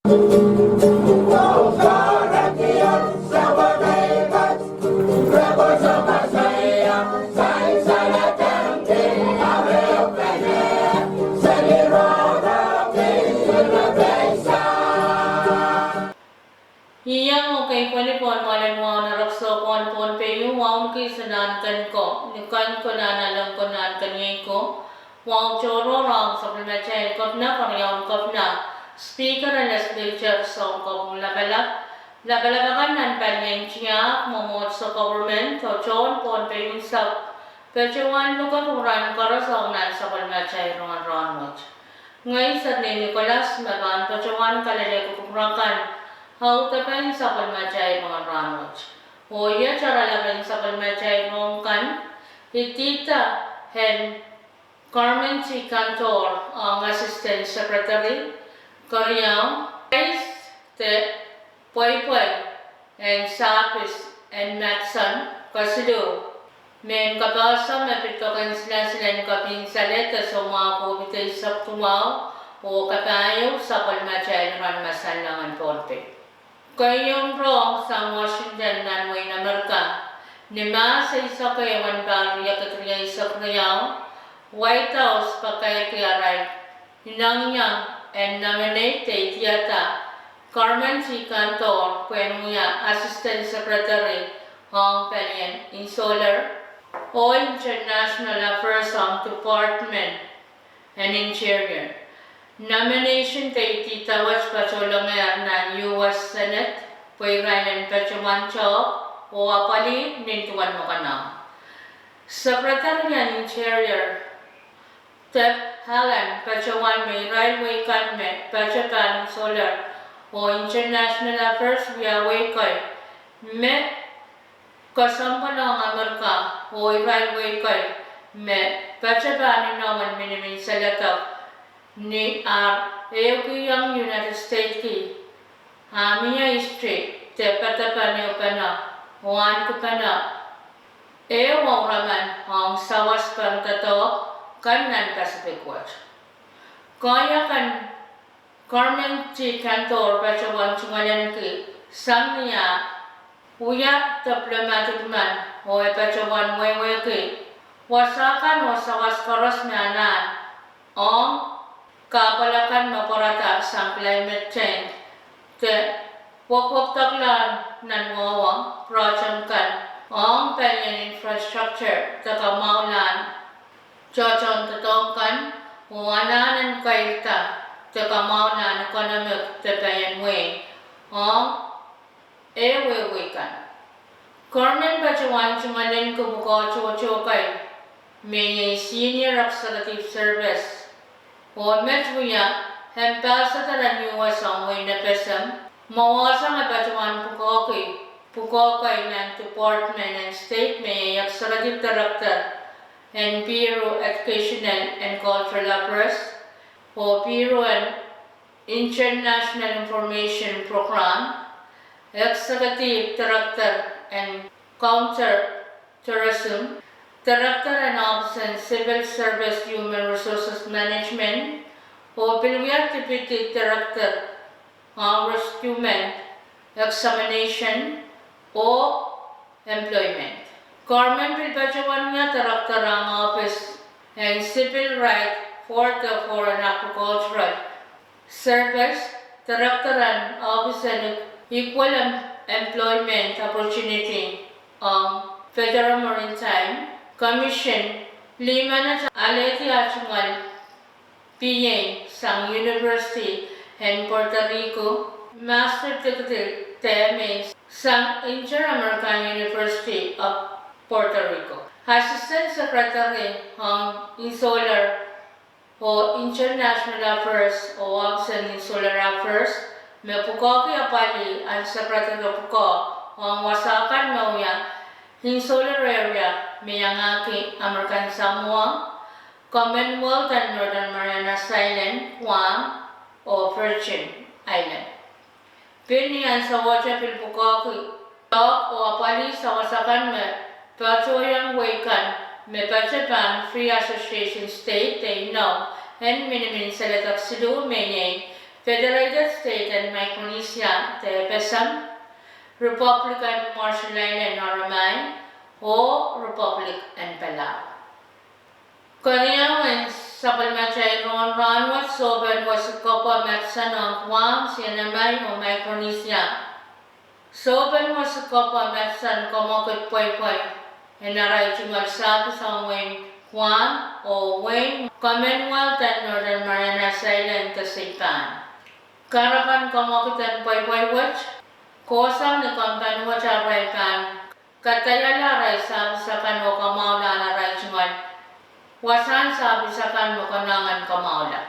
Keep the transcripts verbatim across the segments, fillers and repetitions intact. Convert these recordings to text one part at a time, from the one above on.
Iang oh kei pweli pohn mwoalen wahu en erekiso pohn Pohnpei, wahu ni kis en ahn ken ko, ni ken konehng, alehdi konehng, keniei ko, wahu tohrohr ong sapwellimatail Kepina, Keriaun Kepina, Speaker en Legislature, Sounkopwung Lapalap, lapalap akan nan palien tiahk, mwomwohdiso, government, oh tohn Pohnpei unsek, patohwan luke kupwuramwail koaros ong nan sapwellimatail rongen rahnwet. Ngehi Serni Nicholas me pahn patohwan kalelehki kupwur akan audepen sapwellimatail rongen rahnwet. Oh iet oaralapen sapwellimatail rohng kan, idihda en Carmen T. Cantor ong Assistant Secretary, Keriau, Vice de pweipwei en sahpis en Matson, kesiluh, mehn kapehse me pid pokon silasil en kepin salehda soumwahu COVID eisek duwau, oh kapahieu sapwellimatail rongen masanlahngen Pohnpei. Keieun rohng sang Washington nan wehin Amerika, ni Mahs eisek ehu en pahr riekid rieisek riau, White House pakairki arail inengieng en nominate de idihda Carmen T. Cantor pwehn wia Assistant Secretary ong palien Insular oh International Affairs ong Department en Interior. Nomination de idihda wet patohlengehr nan U S Senate pwe irail en patohwan tehk oh apwalih nin duwen me konehng. Secretary en Interior Deb Haaland patohwan me irail wehi kan me patohwan Insular oh International Affairs wiawi kei me kesempwal ong Amerika, oh irail wehi kei me patohwan inowen minimin saledek ni ar ehukihong United States ki ah mie history de patohwan ehupene oh ahnekipene ehu ouraman ong sawas pahn doadoahk kan nan Pacific wet. Koahiek en Carmen T. Cantor patohwan tungoalenki sang ni ah wia diplomatic men oh e patohwan wehwehki wasa kan oh sawas koaros me anahn ong kahpwal akan me pwarada sang climate change de wekwekdeklahn nan wawa, project kan ong palien infrastructure de kamwahulahn tohtohn doadoahk kan oh anahn en keirda de kamwahulahn economic de palien wehi ong ehu wehi kan. Carmen patohwan tungoalenki pwukoa tohto kei, me iei Senior Executive Service, oh met wia Ambassador en U S ong wehin FSM, mwowasang e patohwan pwukoahki pwukoa kei nan Department en State me iei Executive Director en Bureau Educational and Cultural Affairs oh Bureau en International Information Program, Executive Director en Counter Terrorism, Director en Office en Civil Service Human Resources Management, oh pil wia Deputy Director ong Recruitment, Examination oh Employment. Carmen pil patohwan wia Director ong Office en Civil Right, Food oh Food and Agricultural Service, Director en Office en Equal Em-, Employment Opportunity ong Federal Maritime Commission, lihmenet alehdi ah tungoal B A sang University en Puerto Rico, Master Degree de M A sang Inter-American University of Puerto Rico. Assistant Secretary ong Insular oh International Affairs oh Office en Insular Affairs, me pwukoahki apwalih en Secretary pwukoa ong wasa kan me wia Insular Area me iangahki American Samoa, Commonwealth en Northern Marianas Islands, Guam, oh Virgin Islands. Pil ni ansou wet e pil pwukoahki doadoahk oh apwalih sawas akan me patohieng wehi kan me patohwan Free Association State de inou en minimin saledek siluh me iei Federated State en Micronesia de FSM, Republic en Marshall Islands, Aromai, oh Republic en Palau. Keriau en sapwellimatail rohng rahnwet: Sohpen Wesikopwa Madsen ong Guam, C N M I oh Micronesia. Sohpen Wesikopwa Madsen kamwakid pweipwei en arail tungoal sahpis ong wehin Guam oh wehin Commonwealth en Northern Mariana Islands de seipan. Kahrepen kamwakid en pweipwei wet kohsang ni kompeni wet arail pahn kadaiala arail sahpis akan oh kamwahula arail tungoal wasahn sahpis akan me konehng en kamwahula.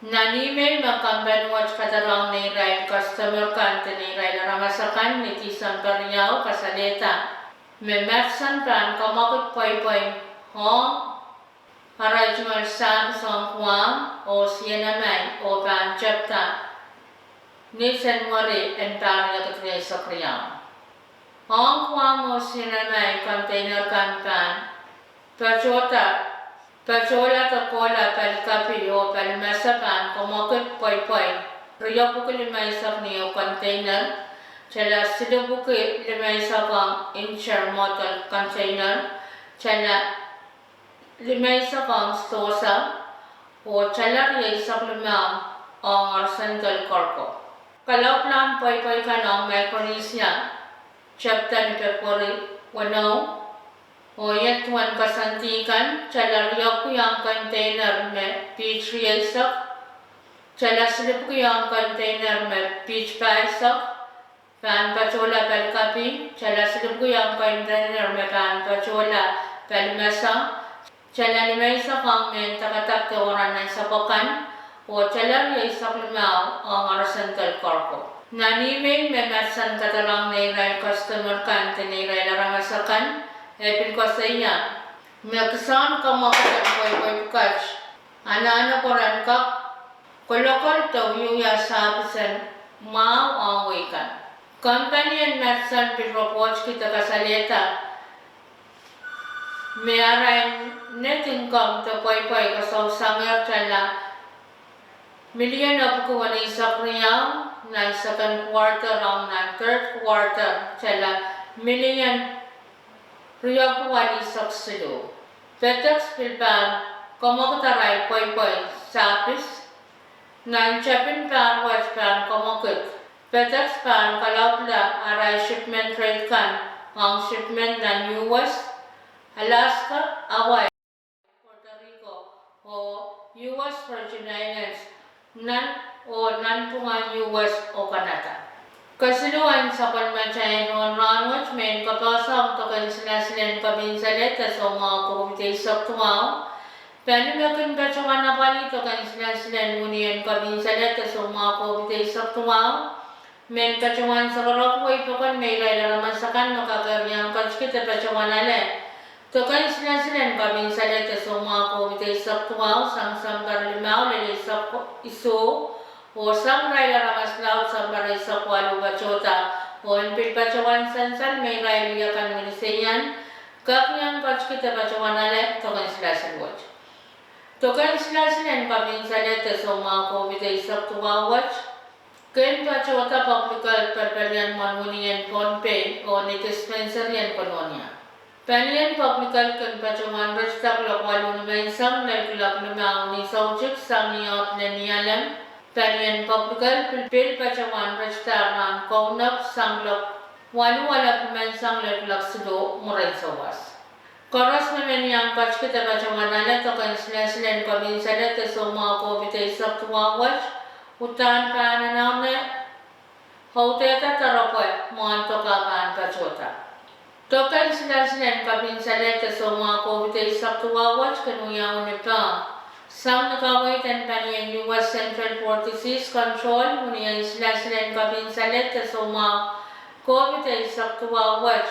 Nan email me kompeni wet kadarong neirail customer kan de neirail aramas akan ni Tisempe riau, kasalehda me Madsen pahn kamwakid pweipwei ong arail tungoal sahpis ong Guam oh C N M I oh pahn tepda ni Senweri en pahr riekid rieisek riau. Ong Guam oh C N M I, container kan pahn patohda, patohla de kohla pali kapi oh pali mese pahn kamwakid pweipwei, riepwuki limeisek ni ehu container, tala silipwuki limeisek ong intermodal container, tala limeisek ong sohsa, oh tala rieisek limau ong horizontal cargo. Kalaupwlahn pweipwei kan ong Micronesia tepda ni February weneu, oh iet duwen koasoandi kan: tala riepwuki ong container me piht rieisek, tala silipwuki ong container me piht pahisek, pahn patohla pali kapi, tala silipwuki ong container me pahn patohla pali mese, tala limeisek ong mehn dakadak de oran nan sapwukan, oh tala rieisek limau ong horizontal cargo. Nan email me Madsen kadarong neirail customer kan de neirail aramas akan, e pil koasoia me kisehn kamwakid en pweipwei pwukat anahne pwe ren kak kolokol de wiewia sahpis en mwahu ong wehi kan. Kompeni en Madsen pil ripohtki de kasalehda me arail net income de pweipwei kasausangehr tala milion epwiki weneisek riau nan second quarter ong nan third quarter tala milion riepwiki weneisek siluh. FedEx pil pahn kamwakid arail pweipwei sahpis. Nan tepin pahr wet pahn kamwakid, FedEx pahn kalaupwla arail shipment rate kan ong shipment nan U S, Alaska, Hawaii, Puerto Rico, oh U S Virgin Islands, nan, oh nanpwungen U S oh Canada. Kesiluhwen sapwellimatail rohng rahnwet, mehn kapehse ong dok en silasil en kapinsaleh de soumwahu COVID eisek duwau. Pali me kin patohwan apwalih dok en silasil en wini en kapinsaleh de soumwahu COVID eisek duwau, men patohwan sakaropwe pokon me irail aramas akan me kak iang ketiket de patohwan ale dok en silasil en kapinsaleh de soumwahu COVID eisek duwau sang September limau lel eisek isuh, oh sang irail aramas laud September eisek waluh patohda. Oh en pil patohwan sansal me irail wia kan me liseian kak iang ketiket de patohwan ale dok en silasil wet. Dok en silasil en kapinsaleh de soumwahu COVID eisek duwau wet kin patohda Public Health palipalien mwohn wini en Pohnpei oh ni dispensary en Kolonia. Palien Public Health kin patohwan ritida kuloak waluh nimenseng lel kuloak limau ni soutik sang ni oahd lel Nialem. Palien Public Health pil, pil patohwan ritida rahn Kaunop sang kuloak waluh elep nimenseng lel kuloak siluh mwurin sawas. Koaros me men iang ketiket de patohwan ale dok en silasil en kapinsaleh de soumwahu COVID eisek duwau wet uhdahn pahn anahne audehda doaropwe mwohn dok ah pahn patohda. Dok en silasil en kapinsaleh de soumwahu COVID eisek duwau wet kin wiawi ni peh sang ni kaweid en palien U S Centers for Disease Control. Wini en silasil en kapinsaleh de soumwahu COVID eisek duwau wet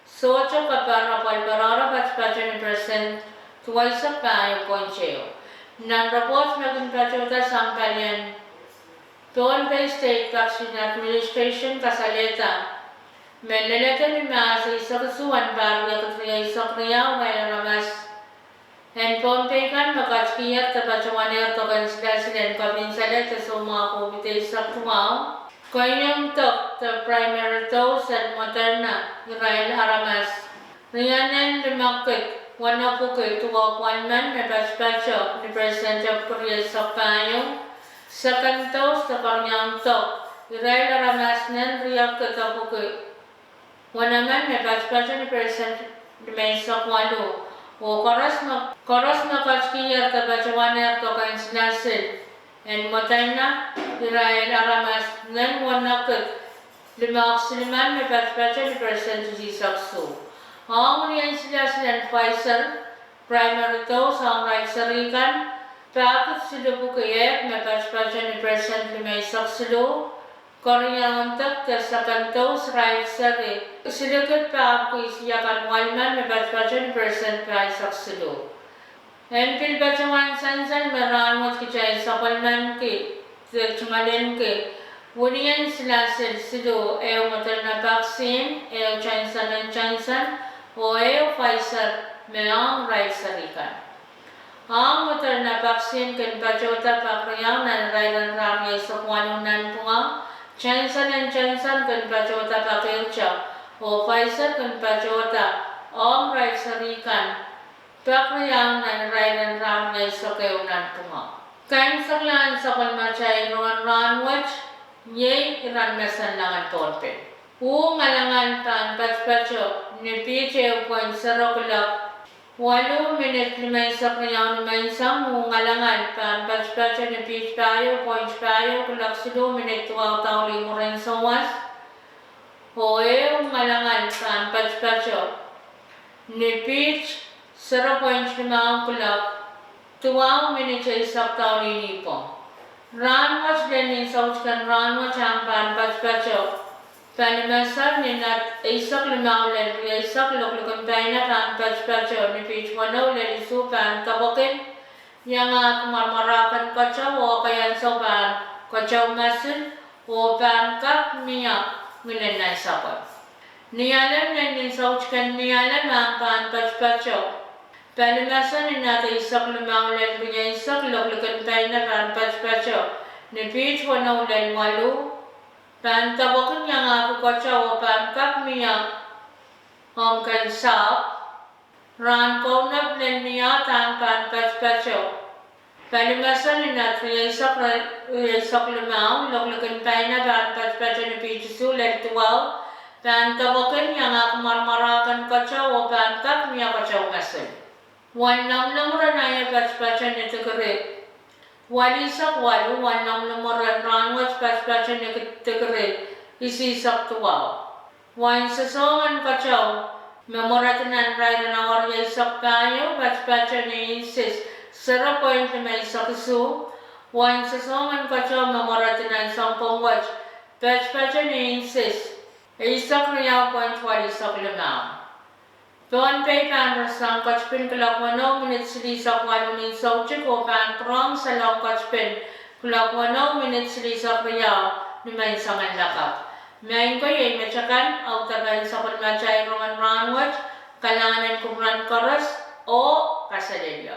sohte keper, apwalih perehro patopato ni percent duweisek pahieu point ehu. Nan report me kin patohda sang palien Pohnpei State Vaccine Administration kasalehda me lelehdi ni Mahs eisek isuh en pahr riekid rieisek riau irail aramas En Pohnpei kan me ketikihong de patohwanehr doken silasil en kapinsalehda soumwahu COVID eisek duwau, kohieng dok de primary dose en Moderna irail aramas rienen limekid wenepwiki duwau welimen me patopato ni persent epwiki rieisek pahieu, second dose de kohieng dok irail aramas nen riekid epwiki wenemen me patopato ni persent limeisek waluh, oh koaros me, koaros me ketikihong de patohwanehr doken silasil en Moderna irail aramas nen wenekid limehk silimen me patopato ni persent isihsek isuh. Ong riehn silasil en Pfizer, primary dose ong irail seri kan, pahkid silipwuki ehk me patopato ni persent limeisek siluh, kohieng dok de second dose irail seri, silikid pahkid isiakan welimen me patopato ni persent pahisek siluh. En pil patohwan sansal me rahnwet kitail sapwellimaniki de tungoaleniki winien silasil siluh, ehu Moderna vaccine, ehu Johnson and Johnson, oh ehu Pfizer me ong irail seri kan. Ong Moderna vaccine kin patohda pak riau nan irair en rahnwet rieisek waluh nanpwungo, Johnson and Johnson kin patohda pak ehute, oh Pfizer kin patohda ong irail seri kan pak riau nan irair en rahnwet rieisek ehu nanpwungo. Kaimwiseklahn sapwellimatail rongen rahnwet, iei iren mesen langen Pohnpei. Uh ngalangal pahn patopato ni piht ehu point zero kulok waluh minit limeisek riau nimenseng. Uh ngalangal pahn patopato ni piht pahieu point pahieu kulok siluh minit duwau daulih mwurin souwas. Oh ehu ngalangal pahn patopato ni piht zero point limau kulok duwau minit eisek daulih nipwong. Rahnwet lel nin soutiken rahnwet ahng pahn patopato pali mesen ni nat eisek limau lel rieisek. Lokolok en paina pahn patopato ni piht weneu lel isuh pahn depwekin iangahki mwaramwarahken keteu oh okei ansou pahn keteu masil oh pahn kak mie ngilen nansapwe. Nialem lel nin soutiken Nialem ahng pahn patopato pali mesen ni nat eisek limau lel rieisek. Lokolok en paina pahn patopato ni piht weneu lel waluh pahn depwekin iangahki keteu oh pahn kak mie ong ken sahpw. Rahn kaunop lel Niehd ahng pahn patopato pali mesen ni nat rieisek, rieisek limau. Lokolok en paina pahn patopato ni piht isuh lel duwau pahn depwekin iangahki mwaramwarahken keteu oh pahn kak mie keteu masil. Wen lomwlomwur en aio patopato ni dikiri walihsek waluh. Wen lomwlomwur en rahnwet patopato ni dikiri isihsek duwau. Wen sosohng en keteu me mweredi nan irair en awa rieisek pahieu patopato ni inches zero point limeisek isuh. Wen sosohng en keteu me mweredi nan sounpwong wet patopato ni inches eisek riau point walihsek limau. Pohnpei pahn rasehng ketipin kulok weneu minit silihsek waluh nin soutik oh pahn pwurehng salong ketipin kulok weneu minit silihsek riau nimenseng en lakapw. Maing ko, iei met akan audepen sapwellimatail rongen rahnwet. Kalahngan en kupwuren koaros oh kaselehlie.